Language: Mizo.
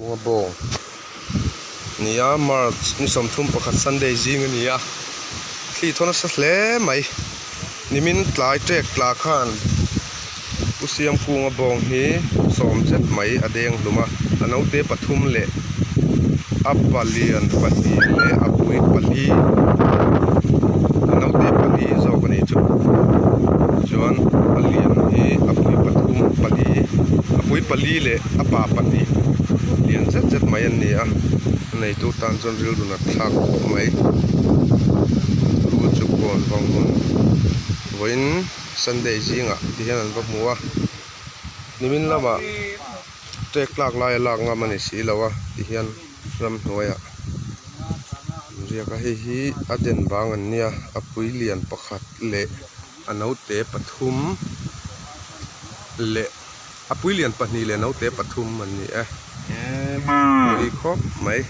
Kunga bawng nia March ni 31 Sunday zing a ni a, thli thaw nasa hle mai. Nimin tlai tek tla khan Pu Siam Kunga bawng hi sawm zet mai a deng hlum a, a naute pathum leh a palian pahnih leh a pui pali a naute pali zawk a ni chu. Chuan a lian hi a pui pathum pali a pui pali leh a pa pahnih lian zet zet mai an ni a a neitu tan chuan rilru nat thlak khawp mai rul chu kawn vang hmun vawiin sunday zingah ti hian an va hmu a nimin lamah tek tlak lai a lak ngam a ni si lo a ti hian ramhnuaiah an riak a hei hi a den bang an nia a pui lian pakhat leh a naute pathum leh. A pui lian pahnih leh naute pathum an ni e. Ui khawp mai.